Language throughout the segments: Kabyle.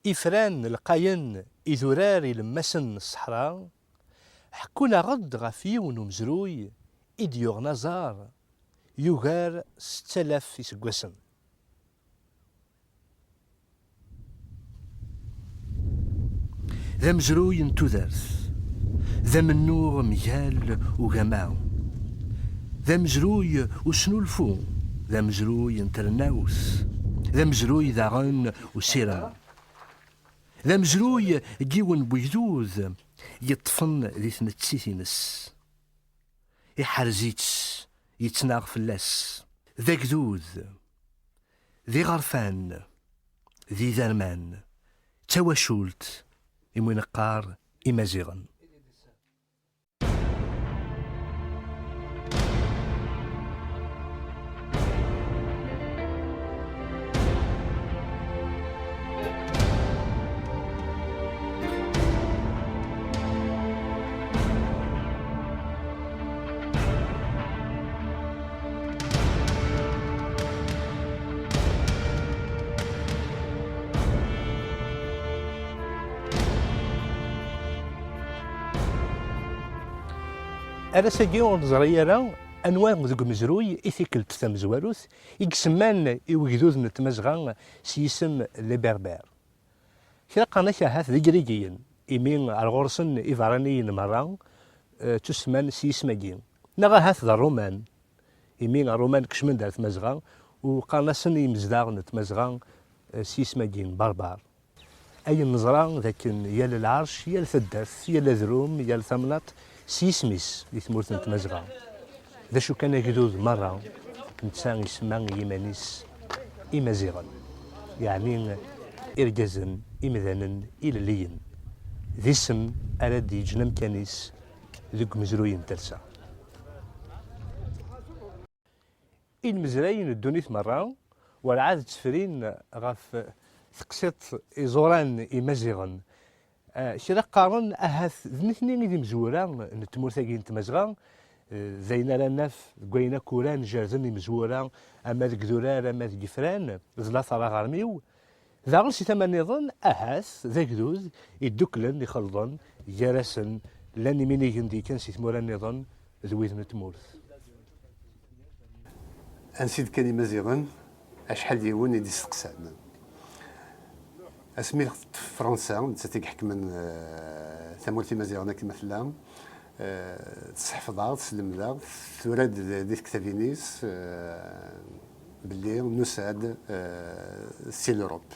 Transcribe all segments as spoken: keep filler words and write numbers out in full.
Ifran lqayen, idurar ilemmasen n ṣṣeḥra, ḥekkun-aɣ-d ɣef yiwen umezruy i d-yuɣen aẓar yugar setta alaf iseggasen. D amezruy n tudert, d amennuɣ mgal ugama, d amezruy usnulfu, d amezruy n trennawt, d amezruy daɣen usirem. D amezruy n yiwen n wegdud yeṭṭfen di tnettit-ines. Iḥrez-itt, yettnaɣ fell-as. D agdud, d iɣerfan, d iderman, d tawacult, imi neqqar Imaziɣen. Ar ass-agi ur neẓri ara anwa deg umezruy i tikkelt tamezwarut i isemman i wegdud n Tmazɣa s yisem Les Berbères. Kra qqaren-ak ahat d Igrigiyen, imi ar ɣur-sen iberraniyen merra, eh, ttusemman s yisem-agi. Neɣ ahat d Ṛṛuman, imi Ṛṛuman kecmen-d ar Tmazɣa, u qqaren-asen i yimezdaɣ n Tmazɣa, eh, s yisem-agi, Berber. Ayen neẓra d akken yal lɛerc, yal taddart, yal adrum, yal tamnaḍt s yisem-is di tmurt n Tmazɣa. D acu kan, agdud merra, netta isemma i yiman-is Imaziɣen, yeɛni irgazen, imdanen ilelliyen. D isem ara d-yeǧǧen amkan-is deg umezruy n talsa. Inmezrayen n ddunit merra werɛad ttefrin ɣef teqsiṭ iẓuran imaziɣen. Eh, kra qqaren ahat d nitni i d imezwura n tmurt-agi n Tmazɣa, eh, d ayen ara naf deg wayen akk uran jerden imezwura, ama deg idurar, ama deg yifran, d later aɣermiw. Daɣen si tama nniḍen, ahat d agdud idduklen, ixelḍen gar-asen, llan iminigen d-yekkan si tmura nniḍen d wid n tmurt. Ansi d-kkan Imaziɣen? Acḥal d yiwen i d-isteqsan. Asmi teṭṭef Fransa, nettat i iḥekmen, eh, tamurt Imaziɣen akken ma tella, eh, tesseḥfeḍ-aɣ, teslemd-aɣ, tura-d di tektabin-is, eh, belli nusa-d, eh, si l'Europe.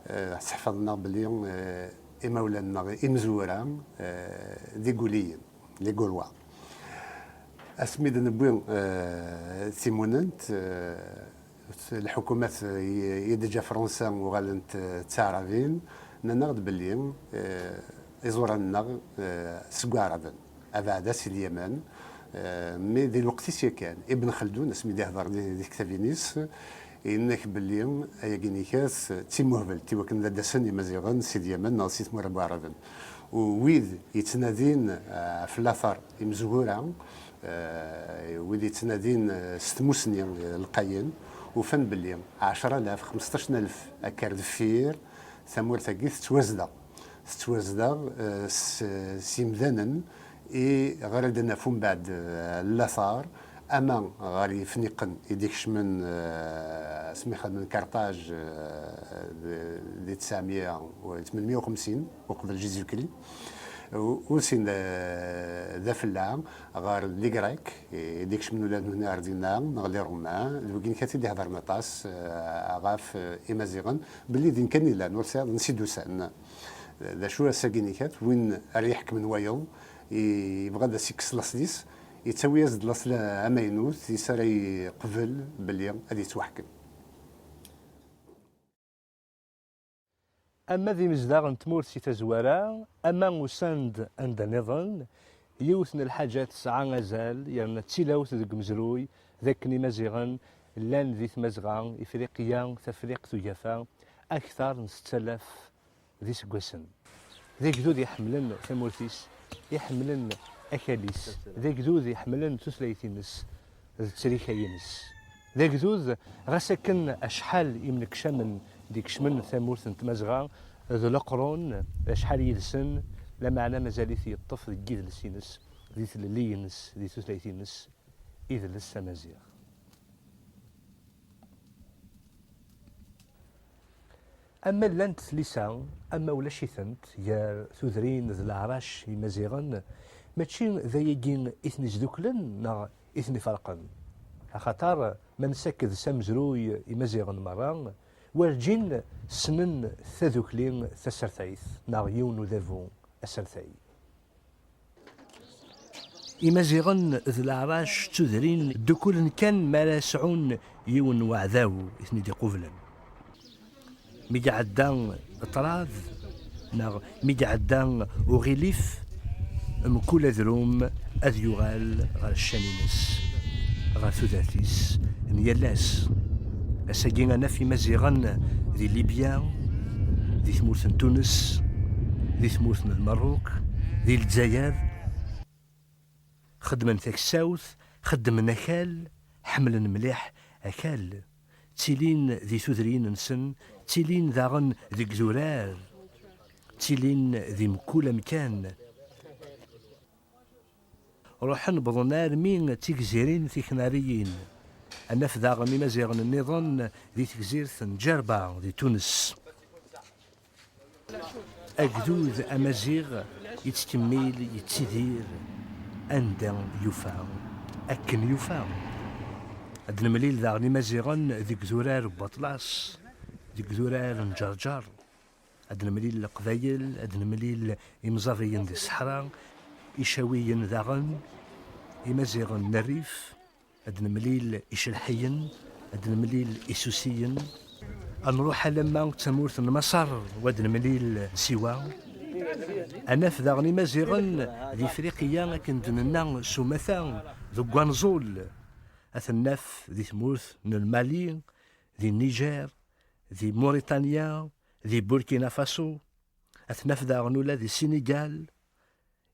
Eh, sseḥfaḍen-aɣ belli, eh, imawlan-nneɣ imezwura, eh, d iguliyen, les Gaulois. Asmi d-newwi, eh, timunent, eh, lḥukumat i, i d-teǧǧa Fransa uɣalent, eh, d taɛrabin, nnan-aɣ-d belli, eh, iẓuran-nneɣ, eh, seg Waɛraben, abeɛda si Lyaman, eh, mi di lweqt-is yakan, Ibn Xeldun, asmi d-ihder di, di tektabin-is, yenna-k belli ayagi-nikat d timuhbelt i wakken ad d-asen Imaziɣen si Lyaman neɣ si tmura n Waɛraben. U wid yettnadin, eh, ɣef later imezwura, eh, wid yettnadin, eh, s tmusni, eh, lqayen, ufan belli ɛecra alaf, xmesṭac n alef akka ar deffir, tamurt-agi tettwazdeɣ. Tettwazdeɣ, eh, s, s yimdanen i ɣer ad naf umbeɛd, eh, later, ama ɣer Yifniqen i d-ikecmen, eh, asmi xedmen Karṭaj, eh, di, di tesɛemya u tmenmya u xemsin uqbel Jésus-Christ, u, u sin d, d afella ɣer les Grecs i d-ikecmen ula d nutni ɣer dinna, neɣ les Romains, d wigi-nikat i d-iheddren aṭas, eh, ɣef, eh, Imaziɣen, belli din kan i llan, ur tesɛiḍ ansi d-usan. D acu ass-agi-nikat, win ara iḥekmen wayeḍ, i-, yebɣa ad as-ikkes laṣel-is, yettawi-as-d laṣel amaynut, is ara yeqbel belli ad yettwaḥkem. Ama d imezdaɣ n tmurt si tazwara, ama usan-d anda nniḍen, yiwet n lḥaǧa tesɛa azal, yerna d tilawt deg umezruy, d akken Imaziɣen llan di Tmazɣa, Ifriqiya, Tafriqt Ugafa, akteṛ n setta alaf d iseggasen. D agdud iḥemmlen tamurt-is, iḥemmlen akal-is, d agdud iḥemmlen tutlayt-ines d ttrika-ines. D agdud, ɣas akken acḥal imnekcamen d-ikecmen tamurt n Tmazɣa, D leqrun, acḥal yid-sen, lameɛna mazal-it yeṭṭef deg yidles-ines, di tlelli-ines, di tutlayt-ines, idles amaziɣ. Ama llant tlisa, ama ulac-itent, gar tudrin d leɛrac imaziɣen, mačči d ayagi i ten-isduklen neɣ i ten-iferqen. Axaṭer ma nessaked s amezruy imaziɣen merra, werǧin ssnen tadukli tasertayt neɣ yiwen n udabu asertay. Imaziɣen d leɛrac d tudrin ddukulen kan mi ara sɛun yiwen n weɛdaw i ten-id-iqublen. Mi iɛedda ṭṭrad neɣ mi iɛedda uɣilif, mkul adrum ad yuɣal ɣer ccan-ines, ɣer tudert-is n yal ass. Ass-agi ad naf Imaziɣen di Libya, di tmurt n Tunes, di tmurt n Lmerruk, di Lezzayer. Xeddmen taksawt, xeddmen akal, ḥemmlen mliḥ akal. Ttilin di tudrin-nsen, ttilin daɣen deg idurar, ttilin di mkul amkan. Ruḥen wwḍen armi d tigzirin tiknariyin. Ad naf daɣen Imaziɣen nniḍen di tegzirt n Ǧerba di Tunes. Agdud amaziɣ yettkemmil yettidir anda yufa, akken yufa. Ad nemlil daɣen Imaziɣen deg idurar n Waṭlas, deg idurar n Ǧerǧer. Ad nemlil Leqbayel, ad nemlil Imẓabiyen di ṣṣeḥra, Icawiyen daɣen, Imaziɣen n Rrif, ad nemlil Icelḥiyen, ad nemlil Isusiyen. Ad nruḥ alamma d tamurt n Maṣer, u ad nemlil Siwa. Ad naf daɣen Imaziɣen di Ifriqiya, akken d-nenna s umata, deg wanẓul. Ad ten-naf di tmurt n Lmali, di Niger, di Muriṭanya, di Burkina Faso. Ad ten-naf daɣen ula di Sinigal.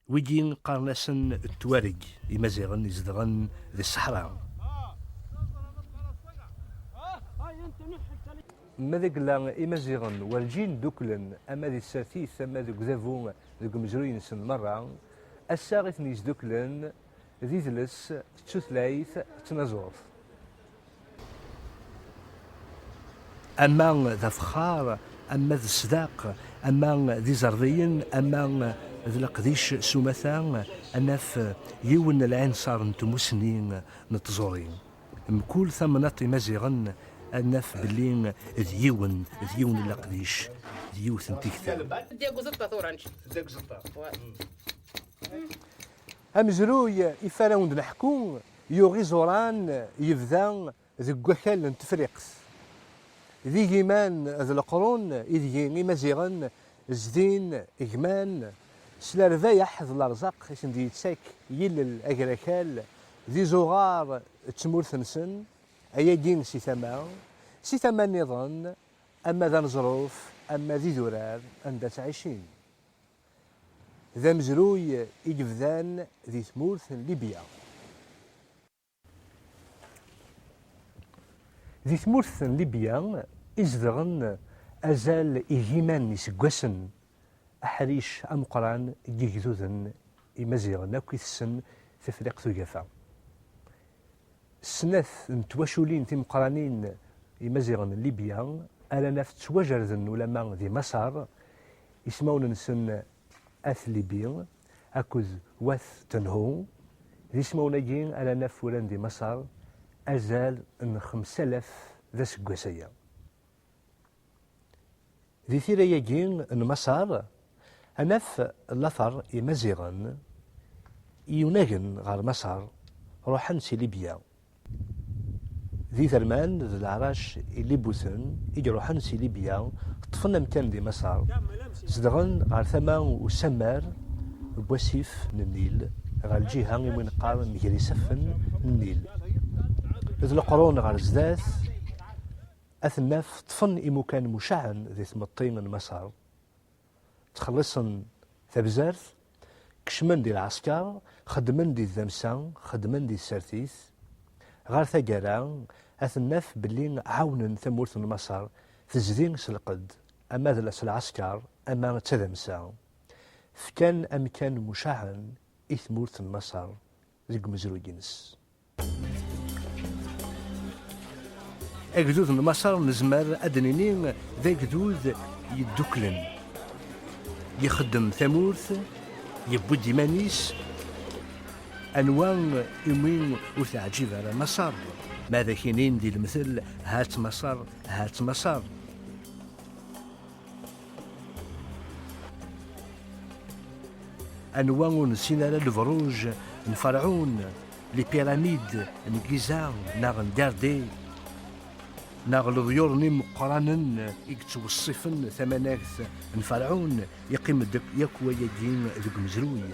Wigi qqaren-asen Tuareg, Imaziɣen izedɣen di ṣṣeḥra. Ma d agla Imaziɣen werǧin dduklen, ama di tsertit, ama deg udabu, deg umezruy-nsen merra, ass-a i ten-yesduklen d idles, d tutlayt, d tnaẓurt. Ama d afexxar, ama d ṣṣdaq, ama d iẓerbiyen, ama d leqdic s umata, ad naf yiwen n lɛinṣer n tmussni n tẓuri. Mkul tamnaḍt Imaziɣen, ad naf belli d yiwen, d yiwen n leqdic, d yiwet n tikta. Amezruy ifa ara wen-d-neḥku yuɣ iẓuran, yebda deg wakal n Tefriqt. D igiman d leqrun ideg Imaziɣen zdin, gman, s lerbayeḥ d lerẓaq i sen-d-yettak yilel agrakal d izuɣar d tmurt-nsen, ayagi si tama, si tama nniḍen, ama d aneẓruf, ama d idurar anda ttɛicin. D amezruy i yebdan di tmurt n Libya. Di tmurt n Libya i zedɣen azal igiman n iseggasen, aḥric ameqqran n yigduden imaziɣen akk i tessen Tefriqt Ugafa. Snat n twaculin timeqqranin imaziɣen n Libya ara naf ttwajerden ulamma di Maṣer, ismawen-nsen At Libi akked Wat Tenhu, d ismawen-agi ara naf uran di Maṣer azal n xemsa alaf d aseggas aya. Di tira-agi n Maṣer, ad naf later Imaziɣen i yunagen ɣer Maṣer, ruḥen si Libya. D iderman d leɛrac ilibuten i iruḥen si Libya, ṭṭfen amkan di Maṣer, zedɣen ɣer tama usammar n wasif n Nnil, ɣer lǧiha iwumi neqqar mger isaffen n Nnil. D leqrun ɣer zdat, ad ten-naf ṭṭfen imukan mucaɛen di tmetti n Maṣer. Ttxelliṣen tabzert, kecmen di lɛesker, xeddmen di tdamsa, xeddmen di tsertit. Ɣer taggara, ad ten-naf belli ɛawnen tamurt n Maṣer tezdi s lqedd. ama d las lɛesker, ama d tadamsa, fkan amkan mucaɛen i tmurt n Maṣer deg umezruy-ines. Agdud n Maṣer nezmer ad d-nini d agdud yedduklen. Yexdem tamurt, yewwi-d iman-is. Anwa umi ur teɛǧib ara Maṣer? Ma ad ak-inin di lemtel, hat Maṣer, hat Maṣer. Anwa ur nessin ara lebruj n Ferɛun, les pyramides n Giza neɣ n Derde, neɣ leḍyur-nni meqqranen i yettweṣṣifen tamanagt n Ferɛun? Yeqqim-d yakk wayagi deg umezruy.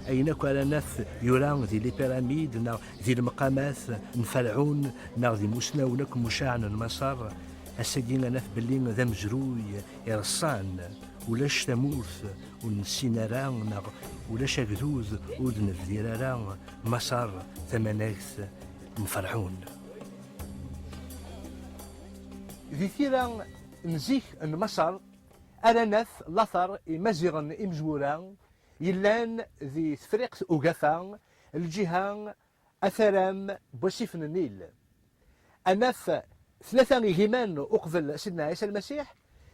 Ayen akk ara naf yura di les pyramides neɣ di lemqamat n Ferɛun neɣ d imusnawen akk mucaɛen n Maṣer, ass-agi ad naf belli d amezruy ireṣṣan. Ulac tamurt ur nessin ara, neɣ ulac agdud ur d-nebdir ara, Maṣer tamanagt n Ferɛun. Di tira n zik n Maṣer ara naf later imaziɣen imezwura yellan di Tefriqt Ugafa, lǧiha ataram n wasif n Nil. Ad naf tlata igiman uqbel Sidna Ɛisa Lmasiḥ,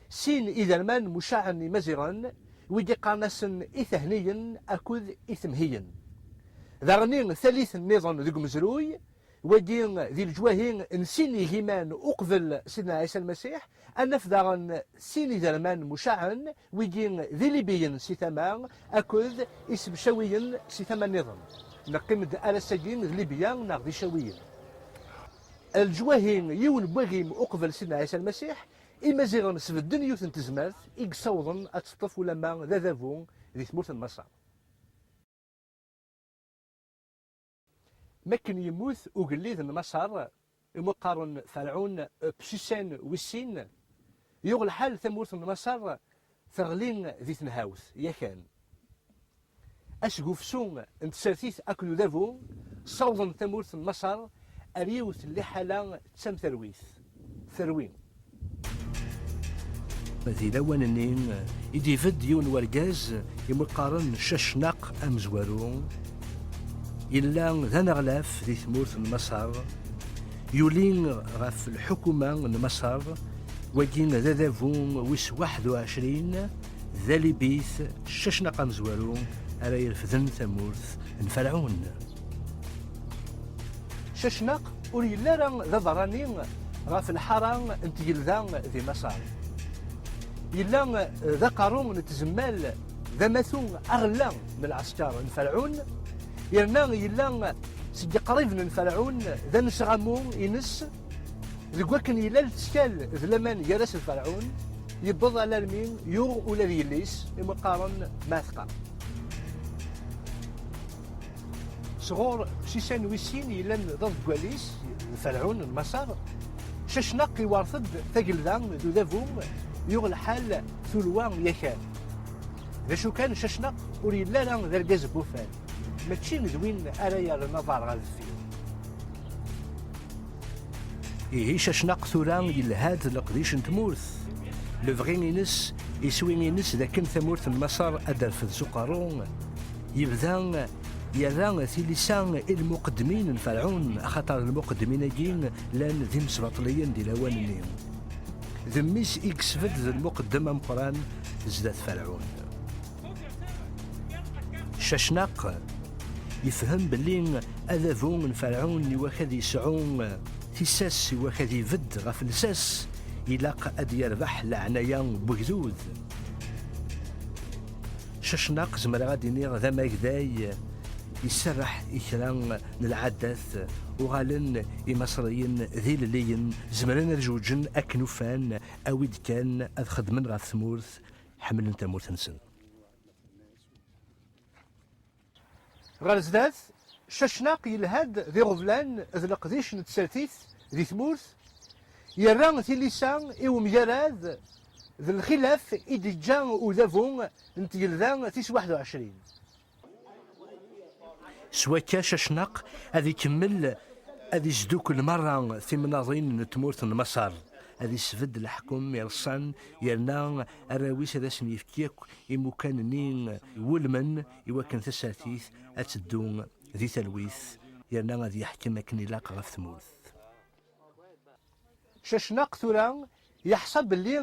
sin iderman mucaɛen imaziɣen, wigi qqaren-asen Itehniyen akked Itemhiyen. Daɣen talit nniḍen deg umezruy, wagi di leǧwahi n sin igiman uqbel Sidna Ɛisa Lmasiḥ, ad naf daɣen sin iderman mucaɛen, wigi d Ilibiyen si tama akked Isemcawiyen si tama nniḍen. Neqqim-d ar ass-agi d Libya neɣ d Icawiyen. Leǧwahi yiwen n wagim uqbel Sidna Ɛisa Lmasiḥ, Imaziɣen sbedden yiwet n tezmert i yessawḍen ad teṭṭef ulamma d adabu di tmurt n Maṣer. Makken yemmut ugellid n Maṣer, imu qqaren Ferɛun Psisan wis sin, yuɣ lḥal tamurt n Maṣer teɣli di tenhawt, yakan. Asgufsu n tsertit akked udabu ssawḍen tamurt n Maṣer ar yiwet n liḥala d tamterwit. Terwi. Di lawan-nni i d-ibedd yiwen n wergaz imu qqaren Cacnaq amezwaru. Yella d aneɣlaf di tmurt n Maṣer. Yuli ɣef lḥukuma n Maṣer. Wagi d adabu wis waḥed u ɛecrin, d alibit Cacnaq amezwaru ara irefden tamurt n Ferɛun. Cacnaq ur yelli ara d aberrani ɣef lḥara n tgelda di Maṣer. Yella d aqerru n tzemmal, d amatu aɣella n lɛesker n Ferɛun, yerna yella seg iqriben n Ferɛun, d anesɣamu ines. Deg wakken yella lettkal d laman gar-as d Ferɛun, yewweḍ alarmi yuɣ ula d yelli-s, imu qqaren Meɛteqa. Sɣur Sisan wis sin yellan d aḍeggal-is d Ferɛun n Maṣer, Cacnaq iwerret-d tagelda d udabu, yuɣ lḥal tulwa yakan. D acu kan, Cacnaq ur yelli ara d argaz n wufal, mačči d win ara yerren aḍar ɣer deffir. Ihi Cacnaq tura yelha-d leqdic n tmurt. Lebɣi-ines, iswi-ines d akken tamurt n Maṣer ad d-terfed s uqerru. Yebda yerra tilisa i lmuqeddmin n Ferɛun, axaṭer lmuqeddmin-agi llan d imesbaṭliyen di lawan-nni. D mmi-s i yesbedd d lmuqeddem ameqqran zdat Ferɛun. Cacnaq yefhem belli adabu n Ferɛun iwak ad yesɛu tissas, iwak ad ibedd ɣef lsas, ilaq ad yerbeḥ leɛnaya n wegdud. Cacnaq, zemreɣ ad iniɣ d amagday, iserreḥ i kra n lɛadat, uɣalen Imaṣriyen d ilelliyen, zemren ad jewǧen akken ufan, awi-d kan ad xedmen ɣef tmurt, ḥemmlen tamurt-nsen. Ɣer zdat, Cacnaq yelha-d d iɣeblan d leqdic n tsertit di tmurt, yerra tilisa i umgarad d lxilaf i d-iǧǧa udabu n tgelda tis waḥed u ɛecrin. S wakka, Cacnaq ad ikemmel ad isdukkel merra timnaḍin n tmurt n Maṣer. Ad isbedd leḥkem ireṣṣan, yerna arraw-is ad asen-yefk yakk imukan-nni iwulmen i wakken tasertit ad teddu di talwit, yerna ad yeḥkem akken ilaq ɣef tmurt. Cacnaq tura yeḥṣa belli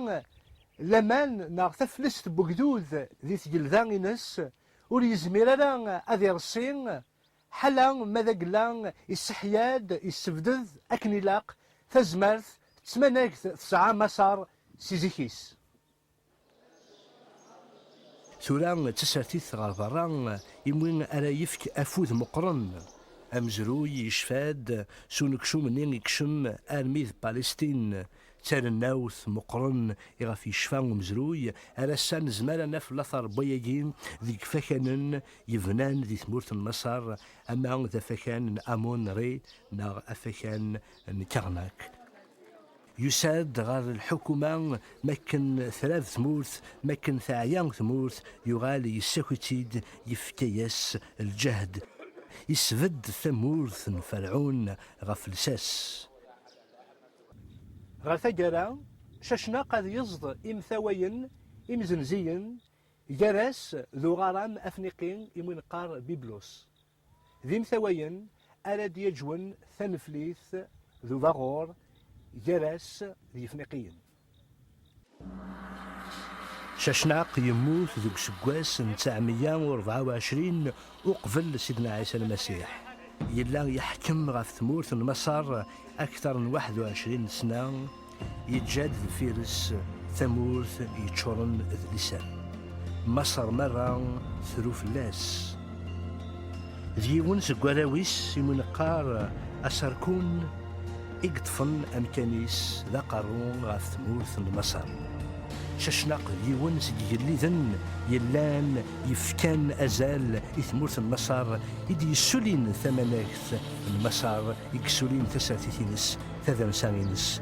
laman neɣ taflest n wegdud di tgelda-ines ur yezmir ara ad ireṣṣi, ḥala ma d agella isseḥya-d, issebded akken ilaq tazmert d tmanegt tesɛa Maṣer si zik-is. Tura d tasertit ɣer berra imi ara yefk afud meqqren. Amezruy yecfa-d s unekcum-nni ikcem armi d Palestin. D tarennawt meqqren i ɣef yecfa umezruy. Ar ass-a nezmer ad naf later n wayagi deg ifakanen yebnan di tmurt n Maṣer, ama d afakan n Amon Re neɣ afakan n Karnak. Yusa-d ɣer lḥukuma makken trab tmurt, makken teɛya tmurt, yuɣal yessaki-tt-id, yefka-yas lǧehd, isbedd tamurt n Ferɛun ɣef lsas. Ɣer taggara, Cacnaq ad yeẓd imtawayen imzenziyen gar-as d uɣaram afniqi imi neqqar Biblos. D imtawayen ara d-yaǧwen taneflit d ubaɣur gar-as d Yifniqiyen. Cacnaq yemmut deg useggas n tesɛemya u rebɛa u ɛecrin uqbel Sidna Ɛisa Lmasiḥ. Yella yeḥkem ɣef tmurt n Maṣer akteṛ n waḥed u ɛecrin sna, yeǧǧa-d deffir-s tamurt yeččuṛen d liser. Maṣer merra tru fell-as. D yiwen seg warraw-is imi neqqar Asarkun i yeṭṭfen amkan-is d aqerru ɣef tmurt n Maṣer. Cacnaq d yiwen seg yigelliden yellan yefkan azal i tmurt n Maṣer i d-yessulin tamanegt n Maṣer, i yessulin tasertit-ines, tadamsa-ines.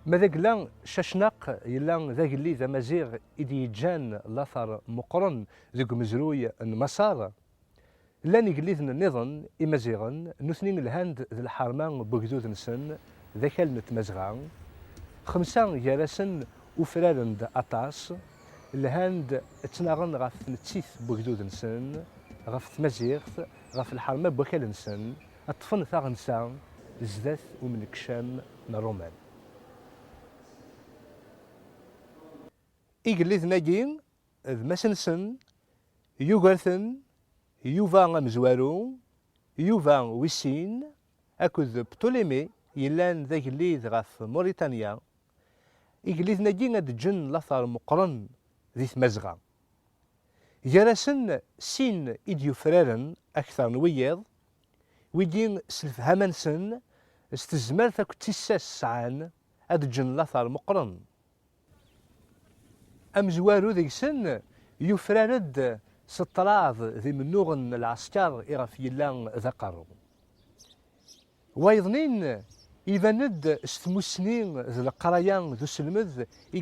Ma d agella, Cacnaq yella d agellid amaziɣ i d-yeǧǧan later meqqren deg umezruy n Maṣer. Llan igelliden nniḍen imaziɣen, nutni lhan-d d lḥerma n wegdud-nsen, d akal n tmazɣa. Xemsa gar-asen ufraren-d aṭas, lhan-d ttnaɣen ɣef tnettit n wegdud-nsen, ɣef tmaziɣt, ɣef lḥerma n wakal-nsen, ad ṭṭfen taɣensa zdat umnekcam n Ṛṛuman. Igelliden-agi d Masensen, Yugerten, Yuba amezwaru, Yuba wis sin, akked Ptolémée yellan d agellid ɣef Muritanya. Igelliden-agi ad d-ǧǧen later meqqren di tmazɣa. Gar-asen sin i d-yufraren akteṛ n wiyiḍ, wigi s lefhama-nsen, s tezmert akked tissas sɛan, ad ǧǧen later meqqren. Amezwaru deg-sen yufrar-d s ṭṭrad d imennuɣen n lɛesker iɣef yella d aqerru. Wayeḍnin iban-d s tmussni d leqraya d uselmed i